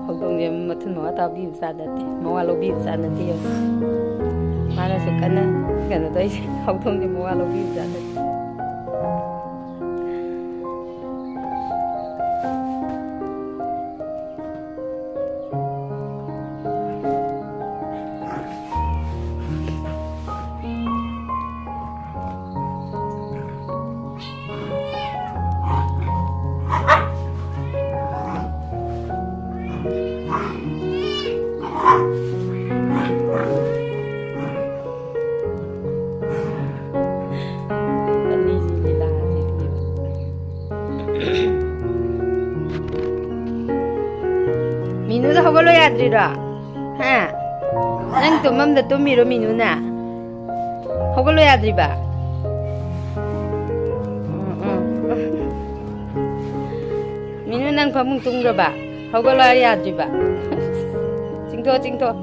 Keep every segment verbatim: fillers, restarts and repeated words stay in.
ꯍꯧꯗꯣꯡꯁꯦ ꯃꯊꯨꯟ ꯃꯋꯥ ꯇꯥꯕꯤꯕ ꯖꯥꯠ ꯅꯠꯇꯦ, ꯃꯋꯥ ꯂꯧꯕꯤꯕ ꯖꯥꯠ ꯅꯠꯇꯦ꯫ ꯌꯦꯡꯉꯨ꯫ ꯃꯥꯅꯁꯨ ꯀꯟꯅ ꯀꯩꯅꯣ ꯇꯧꯔꯤꯁꯦ, ꯍꯧꯗꯣꯡꯁꯦ ꯃꯋꯥ ꯂꯧꯕꯤꯕ ꯖꯥꯠ ꯅꯠꯇꯦ꯫ ꯃꯤꯅꯨꯗ ꯍꯧꯒꯠꯂꯣ ꯌꯥꯗ꯭ꯔꯤꯔꯣ? ꯍꯥ? ꯅꯪ ꯇꯨꯝꯐꯝꯗ ꯇꯨꯝꯃꯤꯔꯣ ꯃꯤꯅꯨꯅ? ꯍꯧꯒꯠꯂꯣ ꯌꯥꯗ꯭ꯔꯤꯕ? ꯎꯝ, ꯎꯝ꯫ ꯃꯤꯅꯨ, ꯅꯪ ꯐꯃꯨꯡ ꯇꯨꯝꯈ꯭ꯔꯕ? ꯍꯧꯒꯠꯂꯣ ꯍꯥꯏ ꯌꯥꯗ꯭ꯔꯤꯕ? ꯆꯤꯡꯊꯣꯛ, ꯆꯤꯡꯊꯣꯛ꯫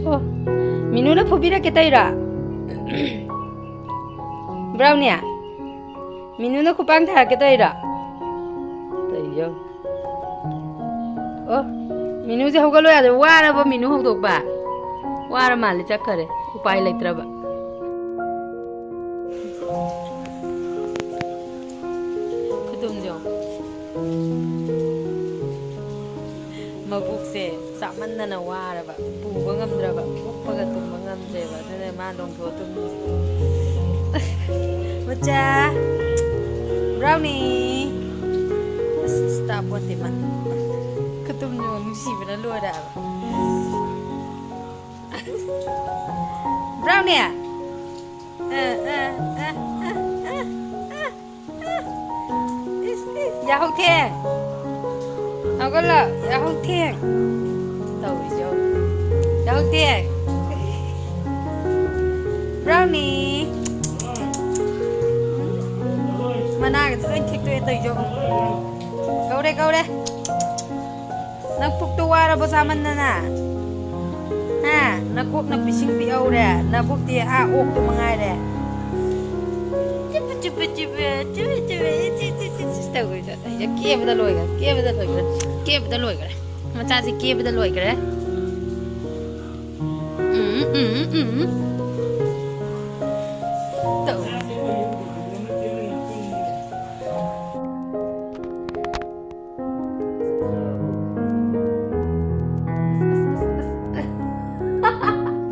ꯑꯣ, ꯃꯤꯅꯨꯅ ꯐꯨꯕꯤꯔꯛꯀꯦ ꯇꯧꯔꯤꯔꯣ? ꯕ꯭ꯔꯥꯎꯅꯤ, ꯃꯤꯅꯨꯅ ꯈꯨꯄꯥꯡ ꯊꯥꯔꯛꯀꯦ ꯇꯧꯔꯤꯔꯣ? ꯇꯧꯔꯤꯁꯦ ꯌꯦꯡꯉꯨ꯫ ꯑꯣ, ꯃꯤꯅꯨꯁꯦ ꯍꯧꯒꯠꯂꯣ ꯌꯥꯗ꯭ꯔꯦ꯫ ꯋꯥꯔꯕ ꯃꯤꯅꯨ ꯍꯧꯗꯣꯛꯄ? ꯋꯥꯔ ꯃꯥꯜꯂꯦ, ꯆꯠꯈꯔꯦ꯫ ꯎꯄꯥꯏ ꯂꯩꯇ꯭ꯔꯕ꯫ ꯈꯨꯇꯨꯝꯁꯦ ꯌꯦꯡꯉꯣ꯫ ꯃꯕꯨꯛꯁꯦ ꯆꯥꯃꯟꯗꯅ ꯋꯥꯔꯕ, ꯄꯨꯕ ꯉꯝꯗ꯭ꯔꯕ, ꯎꯞꯄꯒ ꯇꯨꯝꯕ ꯉꯝꯗ꯭ꯔꯦꯕ, ꯑꯗꯨꯅ ꯃꯥ ꯂꯣꯡꯊꯣꯛꯑ ꯇꯨꯝꯃꯤ꯫ ꯃꯆꯥ ꯕ꯭ꯔꯥꯎꯅꯤ꯫ ꯑꯁ, ꯑꯁ, ꯇꯥꯄꯣꯠꯇꯦ ꯃꯥ꯫ ꯈꯨꯇꯨꯝꯁꯦ ꯌꯦꯡꯉꯣ, ꯅꯨꯡꯁꯤꯕꯅ ꯂꯣꯏꯔꯦ ꯍꯥꯏꯕ꯫ ꯕ꯭ꯔꯥꯎꯅꯤ꯫ ꯑ, ꯑ, ꯑ, ꯑ, ꯑ, ꯑ꯫ ꯏꯁ, ꯏꯁ, ꯌꯥꯍꯧ ꯊꯦꯡ꯫ ꯍꯧꯒꯠꯂꯣ, ꯌꯥꯍꯧ ꯊꯦꯡ꯫ ꯇꯧꯔꯤꯁꯦ ꯌꯦꯡꯉꯣ꯫ ꯇꯦ꯫ ꯕ꯭ꯔꯥꯎꯅꯤ꯫ ꯃꯅꯥꯒꯗꯤ ꯂꯣꯏ ꯊꯦꯛꯇꯣꯛꯑꯦ ꯇꯧꯔꯤꯁꯦ ꯌꯦꯡꯉꯣ꯫ ꯀꯧꯔꯦ, ꯀꯧꯔꯦ꯫ ꯅꯪ ꯄꯨꯛꯇꯣ ꯋꯥꯔꯕꯣ ꯆꯥꯃꯟꯗꯅ? ꯍꯥ? ꯅꯀꯣꯛꯅ ꯄꯤꯁꯤꯡ ꯄꯤꯛꯍꯧꯔꯦ꯫ ꯅꯕꯨꯛꯇꯤ ꯑꯥ ꯑꯣꯛꯇꯣ ꯃꯉꯥꯏꯔꯦ꯫ ꯆꯤꯞꯄ, ꯆꯤꯞꯄ, ꯆꯤꯞꯄ, ꯆꯤꯞꯄ, ꯆꯤꯞꯄ, ꯆꯤ, ꯆꯤ, ꯆꯤ, ꯆꯤ ꯇꯧꯈ꯭ꯔꯦ꯫ ꯀꯦꯕꯗ ꯂꯣꯏꯈ꯭ꯔꯦ, ꯀꯦꯕꯗ ꯂꯣꯏꯈ꯭ꯔꯦ, ꯀꯦꯕꯗ ꯂꯣꯏꯈ꯭ꯔꯦ꯫ ꯃꯆꯥꯁꯤ ꯀꯦꯕꯗ ꯂꯣꯏꯈ꯭ꯔꯦ꯫ ꯎꯝ, ꯎꯝ, ꯎꯝ꯫ ꯇꯧ꯫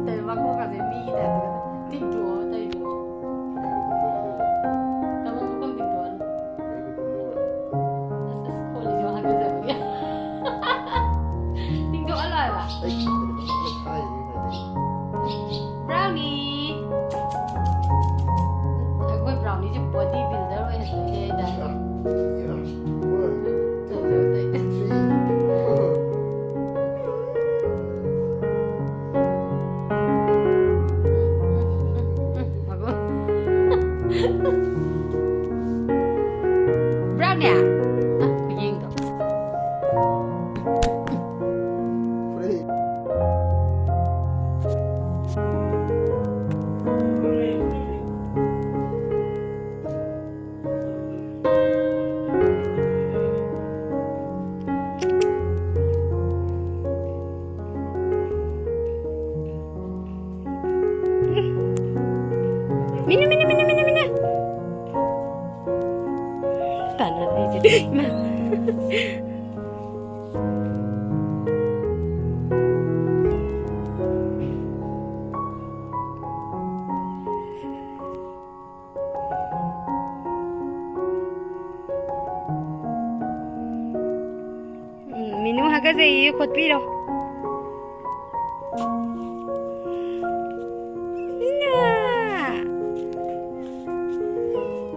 ꯇꯧ, ꯃꯀꯣꯛꯀꯁꯦ ꯃꯤꯒꯤ ꯇꯥꯏꯞꯇꯒ ꯇꯤꯡꯊꯣꯛꯑꯒ ꯇꯧꯔꯤꯗꯨꯕꯣ꯫ ꯇꯥꯃꯣ ꯃꯈꯣꯡ ꯇꯤꯡꯊꯣꯛꯍꯜꯂꯣ꯫ ꯑꯁ, ꯑꯁ, ꯈꯣꯠꯂꯤꯁꯦ ꯍꯥꯒꯠꯆꯕꯒꯤ꯫ ꯇꯤꯡꯊꯣꯛꯍꯜꯂꯣ ꯍꯥꯏꯕ꯫ ꯕ꯭ꯔꯥꯎꯅꯤ꯫ ꯑꯩꯈꯣꯏ ꯕ꯭ꯔꯥꯎꯅꯤꯁꯦ body builder ꯑꯣꯏꯍꯟꯗꯣꯏꯅꯦ ꯑꯩꯅ꯫ ꯇꯧꯖꯧ, ꯇꯧꯖꯧ꯫ ꯕ꯭ꯔꯥꯎꯅꯤ? ꯑ, ꯈꯨꯌꯦꯡꯗꯣ꯫ ꯃꯤꯅꯨ, ꯃꯤꯅꯨ, ꯃꯤꯅꯨ, ꯃꯤꯅꯨ, ꯃꯤꯅꯨ꯫ ꯇꯥꯟꯅꯔꯛꯏꯁꯤꯗꯤ꯫ ꯏꯃꯥ꯫ ꯎꯝ, ꯃꯤꯅꯨ ꯍꯥꯒꯠꯆꯩꯌꯦ, ꯈꯣꯠꯄꯤꯔꯣ꯫ ꯃꯤꯅꯥ!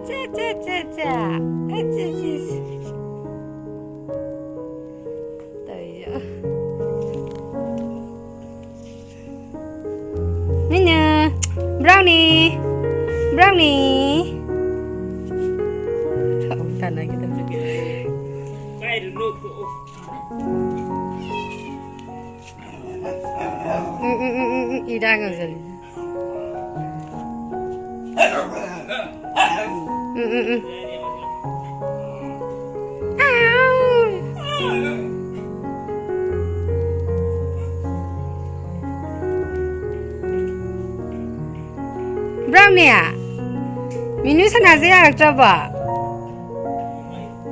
ꯆꯥ, ꯆꯥ, ꯆꯥ, ꯆꯥ꯫ ꯑ, ꯆꯥ, ꯆꯥ, ꯆꯥ꯫ ꯇꯧꯔꯤꯁꯦ꯫ Brownie! Brownie! ꯇꯥꯟꯅꯈꯤꯗꯕ꯫ ꯎꯝ, ꯎꯝ, ꯎꯝ, ꯎꯝ, ꯎꯝ, ꯏꯔꯥꯡ ꯉꯥꯡꯁꯤꯜꯂꯤ꯫ ꯎꯝ, ꯎꯝ, ꯎꯝ꯫ ꯕ꯭ꯔꯥꯎꯅꯤ, ꯃꯤꯅꯨ ꯁꯅꯥꯁꯦ ꯌꯥꯔꯛꯇ꯭ꯔꯕꯣ?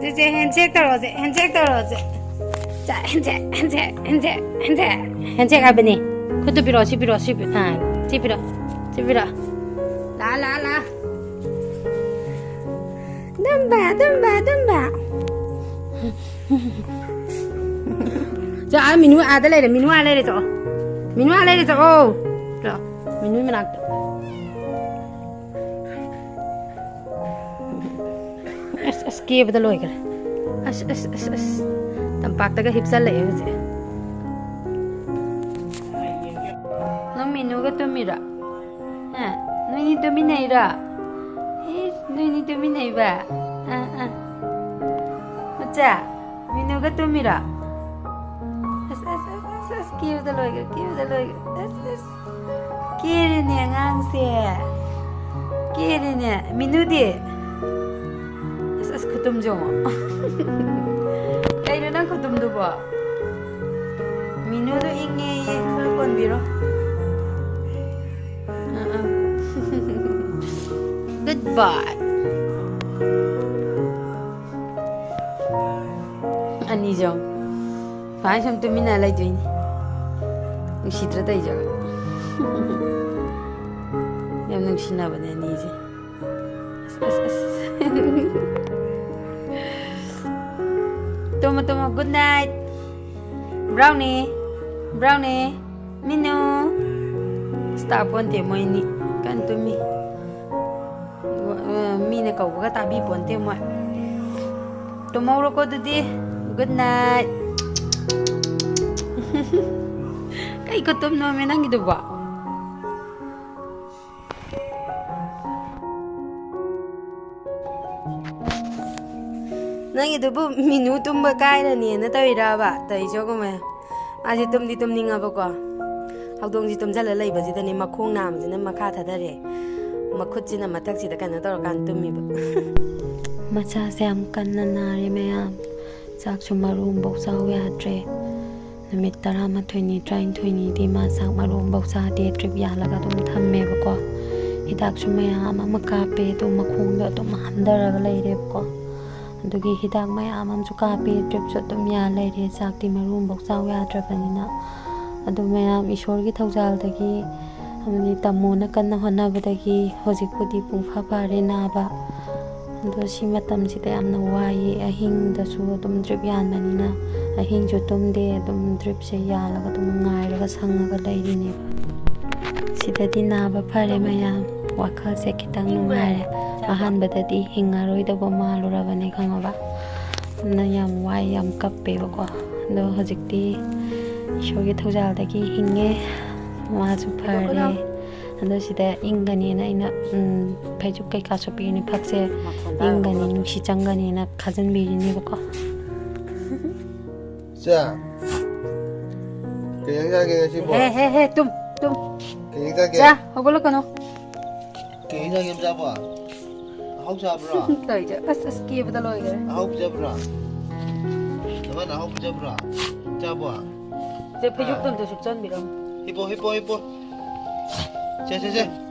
ꯁꯦ, ꯁꯦ, handshake ꯇꯧꯔꯣꯁꯦ, handshake ꯇꯧꯔꯣꯁꯦ꯫ ꯁꯦ, handshake, handshake, handshake, handshake, handshake ꯍꯥꯏꯕꯅꯤ꯫ ꯈꯨꯠꯇꯨ ꯄꯤꯔꯛꯑꯣ, ꯁꯤ ꯄꯤꯔꯛꯑꯣ, ꯁꯤ ꯄꯤ-, ꯑꯥ, ꯁꯤ ꯄꯤꯔꯛꯑꯣ, ꯁꯤ ꯄꯤꯔꯛꯑꯣ꯫ ꯂꯥ, ꯂꯥ, ꯂꯥ꯫ ꯗꯨꯝꯕ, ꯗꯨꯝꯕ, ꯗꯨꯝꯕ꯫ ꯆꯣ, ꯑꯥ, ꯃꯤꯅꯨ ꯑꯥꯗ ꯂꯩꯔꯦ, ꯃꯤꯅꯨ ꯑꯥ ꯂꯩꯔꯦ, ꯆꯣ꯫ ꯃꯤꯅꯨ ꯑꯥ ꯂꯩꯔꯦ, ꯆꯣ꯫ ꯆꯣ, ꯃꯤꯅꯨ ꯃꯅꯥꯛꯇ꯫ ꯑꯁ, ꯑꯁ, ꯀꯦꯕꯗ ꯂꯣꯏꯈ꯭ꯔꯦ꯫ ꯑꯁ, ꯑꯁ, ꯑꯁ, ꯑꯁ꯫ ꯇꯝꯄꯥꯛꯇꯒ ꯍꯤꯞꯆꯜꯂꯛꯑꯦ ꯍꯧꯖꯤꯛ꯫ ꯅꯪ ꯃꯤꯅꯨꯒ ꯇꯨꯝꯃꯤꯔꯣ? ꯍꯥ? ꯅꯣꯏꯅꯤ ꯇꯨꯝꯃꯤꯟꯅꯩꯔꯣ? ꯏꯁ, ꯅꯣꯏꯅꯤ ꯇꯨꯝꯃꯤꯟꯅꯩꯕ? ꯑꯥ, ꯑꯥ꯫ ꯃꯆꯥ, ꯃꯤꯅꯨꯒ ꯇꯨꯝꯃꯤꯔꯣ? ꯑꯁ, ꯑꯁ, ꯑꯁ, ꯑꯁ, ꯑꯁ, ꯀꯦꯕꯗ ꯂꯣꯏꯈ꯭ꯔꯦ, ꯀꯦꯕꯗ ꯂꯣꯏꯈ꯭ꯔꯦ꯫ ꯑꯁ, ꯑꯁ꯫ ꯀꯦꯔꯦꯅꯦ ꯑꯉꯥꯡꯁꯦ꯫ ꯀꯦꯔꯦꯅꯦ꯫ ꯃꯤꯅꯨꯗꯤ? ꯑꯁ, ꯑꯁ, ꯈꯨꯇꯨꯝꯁꯦ ꯌꯦꯡꯉꯣ꯫ ꯀꯩꯅꯣ ꯅꯪ ꯈꯨꯇꯨꯝꯗꯨꯕꯣ? ꯃꯤꯅꯨꯗꯣ ꯏꯪꯉꯦꯌꯦ, ꯈꯔ ꯀꯣꯟꯕꯤꯔꯣ꯫ ꯑꯥ, ꯑꯥ꯫ Good boy꯫ ꯑꯅꯤꯁꯦ ꯌꯦꯡꯉꯣ꯫ ꯁꯨꯃꯥꯏꯅ ꯁꯨꯝ ꯇꯨꯃꯤꯟꯅ ꯂꯩꯗꯣꯏꯅꯤ꯫ ꯅꯨꯡꯁꯤꯗ꯭ꯔꯥ ꯇꯧꯔꯤꯁꯦ? ꯌꯥꯝ ꯅꯨꯡꯁꯤꯅꯕꯅꯦ ꯑꯅꯤꯁꯦ꯫ ꯑꯁ, ꯑꯁ, ꯑꯁ꯫ ꯇꯨꯝꯃꯣ, ꯇꯨꯝꯃꯣ꯫ Good night꯫ Brownie꯫ Brownie꯫ ꯃꯤꯅꯨ꯫ ꯑꯁ, ꯇꯥꯄꯣꯟꯇꯦ ꯃꯣꯏ ꯑꯅꯤ꯫ ꯀꯟꯅ ꯇꯨꯝꯃꯤ꯫ ꯃꯤꯅ ꯀꯧꯕꯒ ꯇꯥꯕꯤ ꯄꯣꯟꯇꯦ ꯃꯣꯏ꯫ ꯇꯨꯝꯍꯧꯔꯣꯀꯣ ꯑꯗꯨꯗꯤ꯫ Good night꯫ ꯀꯩ ꯈꯨꯇꯨꯝꯅꯣꯃꯦ ꯅꯪꯒꯤꯗꯨꯕꯣ? ꯅꯪꯒꯤꯗꯨꯕꯨ ꯃꯤꯅꯨ ꯇꯨꯝꯕ ꯀꯥꯏꯔꯅꯤꯅ ꯇꯧꯔꯤꯔꯕ? ꯇꯧꯔꯤꯁꯦ ꯌꯦꯡꯉꯨꯅꯦ꯫ ꯃꯥꯁꯦ ꯇꯨꯝꯗꯤ ꯇꯨꯝꯅꯤꯡꯉꯕꯀꯣ꯫ ꯍꯧꯗꯣꯡꯁꯤ ꯇꯨꯝꯁꯤꯜꯂ ꯂꯩꯕꯁꯤꯗꯅꯦ ꯃꯈꯣꯡ ꯅꯥꯝꯁꯤꯅ ꯃꯈꯥ ꯊꯥꯗꯔꯦ꯫ ꯃꯈꯨꯠꯁꯤꯅ ꯃꯊꯛꯁꯤꯗ ꯀꯩꯅꯣ ꯇꯧꯔꯀꯥꯟꯗ ꯇꯨꯝꯃꯤꯕ꯫ ꯃꯁꯥꯁꯦ ꯌꯥꯝ ꯀꯟꯅ ꯅꯥꯔꯦ ꯃꯌꯥꯝ꯫ ꯆꯥꯛꯁꯨ ꯃꯔꯨ ꯑꯃꯐꯥꯎ ꯆꯥꯎ ꯌꯥꯗ꯭ꯔꯦ꯫ ꯅꯨꯃꯤꯠ ꯇꯔꯥꯃꯥꯊꯣꯏꯅꯤ, ꯇꯔꯥꯅꯤꯊꯣꯏꯅꯤꯗꯤ ꯃꯥ ꯆꯥꯛ ꯃꯔꯨ ꯑꯃꯐꯥꯎ ꯆꯥꯗꯦ, ꯗ꯭ꯔꯤꯞ ꯌꯥꯜꯂꯒ ꯑꯗꯨꯝ ꯊꯝꯃꯦꯕꯀꯣ꯫ ꯍꯤꯗꯥꯛꯁꯨ ꯃꯌꯥꯝ ꯑꯃ ꯀꯥꯞꯄꯦ, ꯑꯗꯨ ꯃꯈꯣꯡꯗꯣ ꯑꯗꯨꯝ ꯍꯟꯊꯔꯒ ꯂꯩꯔꯦꯕꯀꯣ꯫ ꯑꯗꯨꯒꯤ ꯍꯤꯗꯥꯛ ꯃꯌꯥꯝ ꯑꯃꯁꯨ ꯀꯥꯞꯄꯦ, ꯗ꯭ꯔꯤꯞꯁꯨ ꯑꯗꯨꯝ ꯌꯥꯜ ꯂꯩꯔꯦ, ꯆꯥꯛꯇꯤ ꯃꯔꯨ ꯑꯃꯐꯥꯎ ꯆꯥꯎ ꯌꯥꯗ꯭ꯔꯕꯅꯤꯅ꯫ ꯑꯗꯨ ꯃꯌꯥꯝ ꯏꯁꯣꯔꯒꯤ ꯊꯧꯖꯥꯜꯗꯒꯤ, ꯑꯃꯗꯤ ꯇꯥꯃꯣꯅ ꯀꯟꯅ ꯍꯣꯠꯅꯕꯗꯒꯤ ꯍꯧꯖꯤꯛꯄꯨꯗꯤ ꯄꯨꯡꯐꯥ ꯐꯥꯔꯦ ꯅꯥꯕ꯫ ꯑꯗꯣ ꯁꯤ ꯃꯇꯝꯁꯤꯗ ꯌꯥꯝꯅ ꯋꯥꯏꯌꯦ, ꯑꯍꯤꯡꯗꯁꯨ ꯑꯗꯨꯝ ꯗ꯭ꯔꯤꯞ ꯌꯥꯟꯕꯅꯤꯅ꯫ ꯑꯍꯤꯡꯁꯨ ꯇꯨꯝꯗꯦ, ꯑꯗꯨꯝ ꯗ꯭ꯔꯤꯞꯁꯦ ꯌꯥꯜꯂꯒ ꯑꯗꯨꯝ ꯉꯥꯏꯔꯒ ꯁꯪꯉꯒ ꯂꯩꯔꯤꯅꯦꯕ꯫ ꯁꯤꯗꯗꯤ ꯅꯥꯕ ꯐꯔꯦ ꯃꯌꯥꯝ, ꯋꯥꯈꯜꯁꯦ ꯈꯤꯇꯪ ꯅꯨꯡꯉꯥꯏꯔꯦ꯫ ꯑꯍꯥꯟꯕꯗꯗꯤ ꯍꯤꯡꯉꯔꯣꯏꯗꯕ ꯃꯥꯜꯂꯨꯔꯕꯅꯦ ꯈꯪꯉꯕ꯫ ꯑꯗꯨꯅ ꯌꯥꯝ ꯋꯥꯏ, ꯌꯥꯝ ꯀꯞꯄꯦꯕꯀꯣ꯫ ꯑꯗꯣ ꯍꯧꯖꯤꯛꯇꯤ ꯏꯁꯣꯔꯒꯤ ꯊꯧꯖꯥꯜꯗꯒꯤ ꯍꯤꯡꯉꯦ, ꯃꯥꯁꯨ ꯐꯔꯦ꯫ ꯑꯗꯣ ꯁꯤꯗ ꯏꯪꯒꯅꯤꯅ ꯑꯩꯅ, ꯎꯝ, ꯐꯩꯖꯨꯞ ꯀꯩꯀꯥ ꯁꯨꯞꯄꯤꯅꯤ, ꯐꯛꯁꯦ ꯏꯪꯒꯅꯤ, ꯅꯨꯡꯁꯤꯠ ꯆꯪꯒꯅꯤꯅ ꯈꯥꯖꯤꯟꯕꯤꯔꯤꯅꯦꯕꯀꯣ꯫ ꯆꯥ, ꯀꯩ ꯏꯟꯖꯥꯡ ꯆꯥꯒꯦ ꯉꯁꯤꯕꯣ? ꯍꯦ, ꯍꯦ, ꯍꯦ, ꯇꯨꯝ, ꯇꯨꯝ꯫ ꯀꯩ ꯏꯟꯖꯥꯡ ꯆꯥꯒꯦ? ꯆꯥ, ꯍꯧꯒꯠꯂꯛꯀꯅꯨ꯫ ꯀꯩ ꯏꯟꯖꯥꯡ ꯌꯥꯝ ꯆꯥꯕꯣ? ꯑꯍꯥꯎ ꯆꯥꯕ꯭ꯔꯣ? ꯇꯧꯔꯤꯁꯦ꯫ ꯑꯁ, ꯑꯁ, ꯀꯦꯕꯗ ꯂꯣꯏꯈ꯭ꯔꯦ꯫ ꯑꯍꯥꯎ ꯄꯤꯖꯕ꯭ꯔꯣ? ꯅꯃꯥꯅ ꯑꯍꯥꯎ ꯄꯤꯖꯕ꯭ꯔꯣ? ꯆꯥꯕꯣ? ꯁꯦ, ꯐꯩꯖꯨꯞꯇꯣ ꯑꯝꯇ ꯁꯨꯞꯆꯟꯕꯤꯔꯝꯃꯣ꯫ ꯍꯤꯞꯄꯣ, ꯍꯤꯞꯄꯣ, ꯍꯤꯞꯄꯣ꯫ ꯁꯦ, ꯁꯦ, ꯁꯦ꯫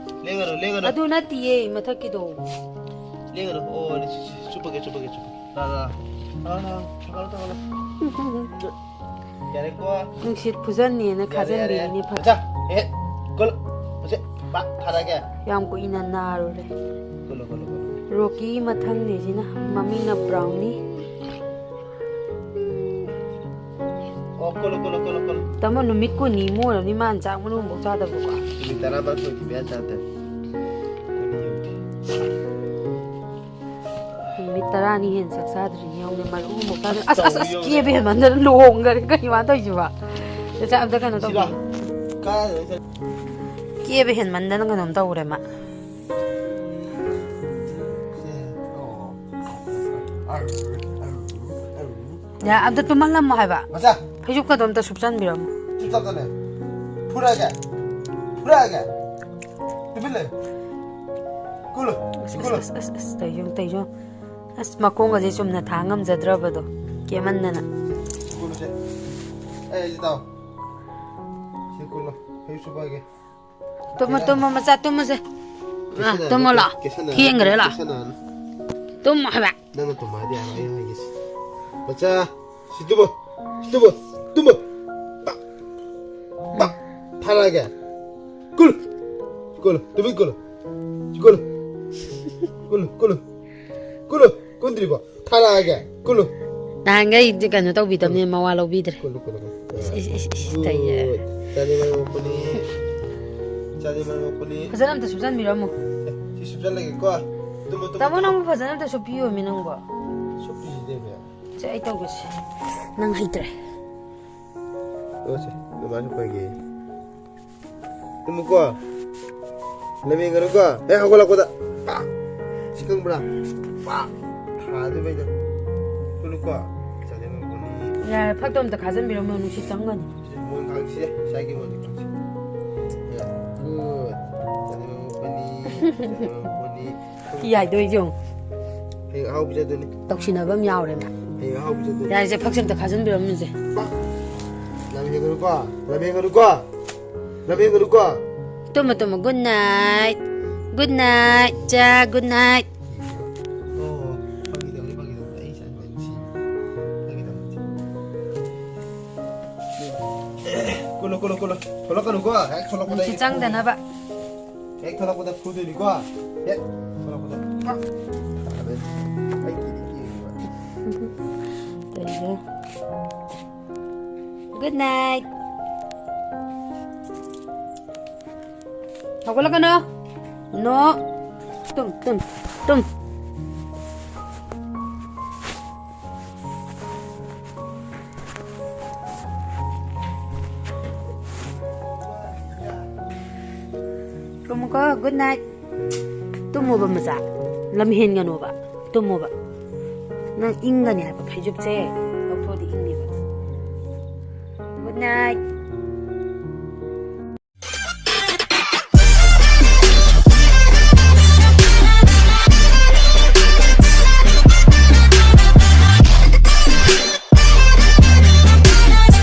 ꯂꯦꯡꯒꯅꯨ, ꯂꯦꯡꯒꯅꯨ꯫ ꯑꯗꯨ ꯅꯠꯇꯤꯌꯦ, ꯃꯊꯛꯀꯤꯗꯣ꯫ ꯂꯦꯡꯒꯅꯨ꯫ ꯑꯣ, ꯁꯤ, ꯁꯤ, ꯁꯤ, ꯆꯨꯞꯄꯒꯦ, ꯆꯨꯞꯄꯒꯦ, ꯆꯨꯞꯄꯒꯦ꯫ ꯂꯥ, ꯂꯥ, ꯂꯥ꯫ ꯂꯥ, ꯂꯥ, ꯊꯥꯡꯒꯠꯂꯣ, ꯊꯥꯡꯒꯠꯂꯣ꯫ ꯌꯥꯔꯦꯀꯣ꯫ ꯅꯨꯡꯁꯤꯠ ꯐꯨꯖꯟꯅꯦꯅ ꯌꯥꯔꯦ, ꯌꯥꯔꯦ, ꯌꯥꯔꯦ꯫ ꯈꯥꯖꯟꯕꯤꯔꯤꯅꯤ ꯐꯛ꯫ ꯃꯆꯥ, ꯑꯦ, ꯀꯣꯜꯂꯣ꯫ ꯃꯆꯥ, ꯄꯥꯛ ꯊꯥꯔꯛꯑꯒꯦ꯫ ꯌꯥꯝ ꯀꯨꯏꯅ ꯅꯥꯔꯨꯔꯦ꯫ ꯀꯣꯜꯂꯣ, ꯀꯣꯜꯂꯣ, ꯀꯣꯜꯂꯣ꯫ ꯔꯣꯀꯤ ꯃꯊꯪꯅꯦ ꯁꯤꯅ, ꯃꯃꯤꯡꯅ ꯕ꯭ꯔꯥꯎꯅꯤ꯫ ꯑꯣ, ꯀꯣꯜꯂꯣ, ꯀꯣꯜꯂꯣ, ꯀꯣꯜꯂꯣ, ꯀꯣꯜꯂꯣ꯫ ꯇꯥꯃꯣ, ꯅꯨꯃꯤꯠ ꯀꯨꯟꯅꯤꯃꯨꯛ ꯑꯣꯏꯔꯝꯅꯤ ꯃꯥꯅ ꯆꯥꯛ ꯃꯔꯨ ꯑꯃꯐꯥꯎ ꯆꯥꯗꯕꯀꯣ꯫ ꯅꯨꯃꯤꯠ ꯇꯔꯥꯃꯥꯊꯣꯏꯗꯤ ꯃꯌꯥ ꯆꯥꯗꯦ꯫ ꯀꯨꯟꯅꯤ ꯌꯧꯗꯦ꯫ ꯅꯨꯃꯤꯠ ꯇꯔꯥꯅꯤ ꯍꯦꯟꯅ ꯆꯥꯛ ꯆꯥꯗ꯭ꯔꯤꯅꯦ ꯌꯦꯡꯉꯨꯅꯦ, ꯃꯔꯨ ꯑꯃꯐꯥꯎ ꯆꯥꯗ꯭ꯔꯤ꯫ ꯑꯁ, ꯑꯁ, ꯑꯁ, ꯆꯥꯎꯕ ꯀꯦꯕ ꯌꯧꯔꯦ꯫ ꯍꯦꯟꯃꯟꯗꯅ ꯂꯨꯍꯣꯡꯈ꯭ꯔꯦ꯫ ꯀꯩꯅꯣ ꯃꯥꯅ ꯇꯧꯔꯤꯁꯤꯕꯣ? ꯆꯥꯛ ꯑꯝꯇ ꯀꯩꯅꯣ ꯁꯤꯂꯥ꯫ ꯇꯧꯕꯤꯌꯨ꯫ ꯀꯥꯏꯗ ꯆꯠ-, ꯀꯦꯕ ꯍꯦꯟꯃꯟꯗꯅ ꯀꯩꯅꯣꯝ ꯇꯧꯔꯦ ꯃꯥ꯫ ꯁꯦ, ꯑꯣ꯫ ꯌꯥ, ꯑꯝꯇ ꯇꯨꯝꯍꯜꯂꯝꯃꯣ ꯍꯥꯏꯕ꯫ ꯃꯆꯥ, ꯐꯩꯖꯨꯞꯀꯗꯣ ꯑꯝꯇ ꯁꯨꯞꯆꯟꯕꯤꯔꯝꯃꯣ꯫ ꯆꯨꯞ ꯆꯞ ꯆꯠꯂꯦ꯫ ꯐꯨꯔꯛꯑꯒꯦ꯫ ꯐꯨꯔꯛꯑꯒꯦ꯫ ꯇꯨꯃꯤꯟ ꯂꯩ꯫ ꯀꯨꯜꯂꯨ, ꯑꯁ, ꯀꯨꯜꯂꯨ꯫ ꯑꯁ, ꯑꯁ, ꯑꯁ, ꯇꯩꯖꯣ, ꯇꯩꯖꯣ꯫ ꯑꯁ, ꯃꯈꯣꯡꯒꯁꯦ ꯆꯨꯝꯅ ꯊꯥꯡ ꯉꯝꯖꯗ꯭ꯔꯕꯗꯣ꯫ ꯀꯦꯃꯟꯗꯅ꯫ ꯁꯤ ꯀꯨꯜꯂꯨꯁꯦ꯫ ꯑꯩ, ꯑꯩꯁꯦ ꯇꯥꯎ꯫ ꯁꯤ ꯀꯨꯜꯂꯨ꯫ ꯐꯩꯖꯨꯞ ꯁꯨꯞꯄꯛꯑꯒꯦ꯫ ꯇꯨꯝꯃꯣ, ꯇꯨꯝꯃꯣ, ꯃꯆꯥ, ꯇꯨꯝꯃꯁꯦ꯫ ꯑꯥ, ꯀꯦꯁꯟꯅꯅꯨ, ꯇꯨꯝꯃꯣ ꯂꯥꯛꯑꯣ꯫ ꯀꯦꯁꯟꯅꯅꯨ, ꯊꯦꯡꯈ꯭ꯔꯦ ꯂꯥꯛꯑꯣ꯫ ꯀꯦꯁꯟꯅꯅꯨ꯫ ꯇꯨꯝꯃꯣ ꯍꯥꯏꯕ꯫ ꯅꯪꯅ ꯇꯨꯝꯃꯣ ꯍꯥꯏꯗꯤ ꯌꯥꯔꯣꯏ, ꯑꯩ ꯍꯥꯏꯒꯦꯁꯦ꯫ ꯃꯆꯥ, ꯁꯤ ꯇꯨꯝꯃꯣ, ꯁꯤ ꯇꯨꯝꯃꯣ, ꯇꯨꯝꯃꯣ꯫ ꯄꯥꯛ, ꯄꯥꯛ, ꯊꯥꯔꯛꯑꯒꯦ꯫ ꯀꯨꯜꯂꯨ, ꯀꯨꯜꯂꯨ, ꯇꯨꯃꯤꯟ ꯀꯨꯜꯂꯨ꯫ ꯀꯨꯜꯂꯨ, ꯀꯨꯜꯂꯨ, ꯀꯨꯜꯂꯨ, ꯀꯨꯜꯂꯨ, ꯀꯨꯟꯗ꯭ꯔꯤꯕꯣ? ꯊꯥꯔꯛꯑꯒꯦ꯫ ꯀꯨꯜꯂꯨ꯫ ꯅꯍꯥꯟꯈꯩꯗꯤ ꯀꯩꯅꯣ ꯇꯧꯕꯤꯗꯕꯅꯦ, ꯃꯋꯥ ꯂꯧꯕꯤꯗ꯭ꯔꯦ꯫ ꯀꯨꯜꯂꯨ, ꯀꯨꯜꯂꯨ, ꯀꯨꯜꯂꯨ꯫ ꯏꯁ, ꯏꯁ, ꯏꯁ, ꯏꯁ, ꯇꯩꯌꯦ꯫ ꯒꯨꯗ꯫ ꯆꯥꯅꯤ ꯃꯔꯝ ꯃꯣꯛꯄꯅꯤ꯫ ꯆꯥꯅꯤ ꯃꯔꯝ ꯃꯣꯛꯄꯅꯤ꯫ ꯐꯖꯅ ꯑꯝꯇ ꯁꯨꯞꯆꯟꯕꯤꯔꯝꯃꯣ꯫ ꯑꯦ, ꯁꯤ ꯁꯨꯞꯆꯜꯂꯒꯦꯀꯣ꯫ ꯇꯨꯝꯃꯣ, ꯇꯨꯝꯃꯣ, ꯇꯥꯃꯣ, ꯇꯨꯝꯃꯣ꯫ ꯅꯪꯕꯨ ꯐꯖꯅ ꯑꯝꯇ ꯁꯨꯞꯄꯤꯌꯣꯃꯤ ꯅꯪꯕꯣ꯫ ꯁꯨꯞꯄꯤꯁꯤꯗꯤ, ꯏꯕꯦꯝ꯫ ꯁꯦ, ꯑꯩ ꯇꯧꯒꯦꯁꯦ꯫ ꯅꯪ ꯍꯩꯇ꯭ꯔꯦ꯫ ꯑꯣ, ꯁꯦ, ꯑꯗꯨꯃꯥꯏꯅ ꯁꯨꯞꯄꯒꯦ꯫ ꯇꯨꯝꯃꯨꯀꯣ꯫ ꯂꯝꯍꯦꯟꯒꯅꯨꯀꯣ꯫ ꯍꯦꯛ ꯍꯧꯒꯠꯂꯛꯄꯗ꯫ ꯄꯥꯛ! ꯁꯤ ꯈꯪꯕ꯭ꯔꯥ? ꯄꯥꯛ! ꯊꯥꯗꯣꯏꯕ ꯑꯩꯅ꯫ ꯀꯨꯜꯂꯨꯀꯣ꯫ ꯆꯥꯅꯤꯡꯉꯛꯄꯅꯤ꯫ ꯌꯥꯔꯦ, ꯐꯛꯇꯣ ꯑꯝꯇ ꯈꯥꯖꯟꯕꯤꯔꯝꯃꯣ, ꯅꯨꯡꯁꯤꯠ ꯆꯪꯒꯅꯤ꯫ ꯃꯣꯟ ꯈꯥꯡꯁꯤꯁꯦ, ꯏꯁꯥꯒꯤ ꯃꯣꯟꯁꯦ ꯈꯥꯡꯁꯤ꯫ ꯌꯥ, ꯒꯨꯗ꯫ ꯆꯥꯅꯤꯡꯉꯛꯄꯅꯤ꯫ ꯆꯥꯅꯤꯡꯉꯛꯄꯅꯤ꯫ ꯊꯤ ꯍꯥꯏꯗꯣꯏꯁꯦ ꯌꯦꯡꯉꯨ꯫ ꯍꯌꯦꯡ ꯑꯍꯥꯎ ꯄꯤꯖꯗꯣꯏꯅꯤ꯫ ꯇꯧꯁꯤꯟꯅꯕ ꯑꯃ ꯌꯥꯎꯔꯦ ꯃꯥ꯫ ꯍꯌꯦꯡ ꯑꯍꯥꯎ ꯄꯤꯖꯗꯣꯏꯅꯤ꯫ ꯌꯥꯔꯦꯁꯦ, ꯐꯛꯁꯦ ꯑꯝꯇ ꯈꯥꯖꯟꯕꯤꯔꯝꯃꯨꯁꯦ꯫ ꯄꯥꯛ! ꯂꯝꯍꯦꯟꯒꯅꯨꯀꯣ, ꯂꯝꯍꯦꯟꯒꯅꯨꯀꯣ, ꯂꯝꯍꯦꯟꯒꯅꯨꯀꯣ꯫ ꯇꯨꯝꯃꯣ, ꯇꯨꯝꯃꯣ, good night, good night, ꯆꯥ, good night꯫ ꯑꯣ, ꯐꯥꯒꯤ ꯇꯧꯅꯤ, ꯐꯥꯒꯤ ꯇꯧꯅꯤ꯫ ꯑꯩ ꯏꯆꯥ ꯅꯨꯄꯥ ꯅꯨꯡꯁꯤ꯫ ꯐꯥꯒꯤ ꯇꯧꯅꯤ꯫ ꯀꯨꯜꯂꯨ, ꯀꯨꯜꯂꯨ, ꯀꯨꯜꯂꯨ꯫ ꯊꯣꯛꯂꯛꯀꯅꯨꯀꯣ, ꯍꯦꯛ ꯊꯣꯛꯂꯛꯄꯗ ꯅꯨꯡꯁꯤꯠ ꯑꯩ ꯆꯪꯗꯅꯕ꯫ ꯍꯦꯛ ꯊꯣꯛꯂꯛꯄꯗ ꯐꯨꯗꯣꯏꯅꯤꯀꯣ꯫ ꯍꯦꯛ ꯊꯣꯛꯂꯛꯄꯗ꯫ ꯑꯩ ꯀꯤꯗꯤ ꯀꯤꯕ꯫ ꯀꯩꯅꯣ? Good night. ꯍꯧꯒꯠꯂꯛꯀꯅꯣ꯫ No. ꯇꯨꯝ, ꯇꯨꯝ, ꯇꯨꯝ꯫ ꯇꯨꯝꯃꯨꯀꯣ, good night꯫ ꯇꯨꯝꯃꯣꯕ ꯃꯆꯥ, ꯂꯝ ꯍꯦꯟꯒꯅꯣꯕ, ꯇꯨꯝꯃꯣꯕ꯫ ꯅꯪ ꯏꯪꯒꯅꯤ ꯍꯥꯏꯕ ꯐꯩꯖꯨꯞꯁꯦ꯫ Night.